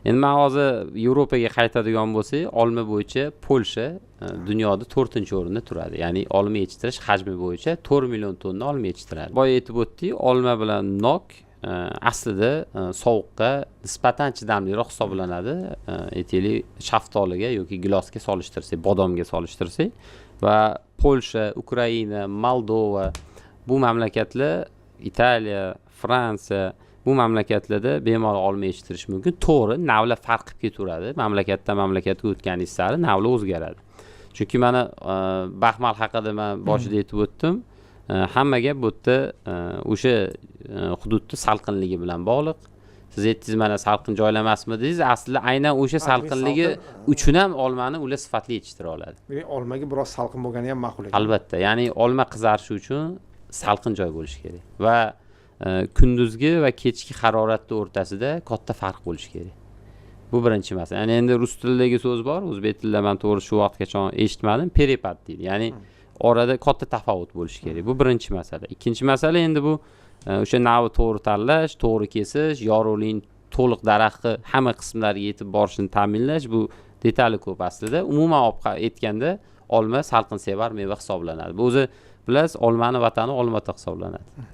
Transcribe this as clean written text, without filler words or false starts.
Endi man hozir Yevropaga qaytadigan bo'lsak, olma bo'yicha Polsha dunyoda 4-o'rinda turadi. Ya'ni olma yetishtirish hajmi bo'yicha 4 million tonna olma yetishtiradi. Boya aytib o'tdik, olma bilan nok aslida sovuqqa nisbatan chidamliroq hisoblanadi. Aytaylik, shaftoliga yoki gilosga solishtirsak, bodomga solishtirsak. Va Polsha, Ukraina, Moldova, bu mamlakatlar, Italiya, Fransiya, bu mamlakatlarda bemalol olma yetishtirish mumkin. To'g'ri, navlar farq qilib ketaveradi, mamlakatdan mamlakatga o'tganingiz sari navlar o'zgaradi. Chunki mana baxmal haqida man boshida aytib o'tdim. Hamma gap bu yerda o'sha hududni salqinligi bilan bog'liq. Siz aytdingiz, mana, salqin joylar emasmi dedingiz. Aslida aynan o'sha salqinligi uchun ham olmani ular sifatli yetishtira oladi. Demak, olmaga biroz salqin bo'lgani ham ma'qul ekan. Albatta, ya'ni olma qizarishi uchun salqin joy bo'lishi kerak va kunduzgi va kechki haroratni o'rtasida katta farq bo'lishi kerak. Bu birinchi masala. Ya'ni endi rus tilidagi so'z bor, o'zbek tilida man to'g'ri shu vaqtgacha eshitmadim, перепад deydi. Ya'ni orada katta tafovut bo'lishi kerak. Bu birinchi masala. Ikkinchi masala endi bu o'sha navi to'g'ri tanlash, to'g'ri kesish, yorug'likni to'liq daraxtni hamma qismlariga yetib borishini ta'minlash. Bu detali ko'p aslida. Umuman olib aytganda, olma salqinsevar meva hisoblanadi. Bu o'zi, bilasiz, olmani vatani Olmaota hisoblanadi.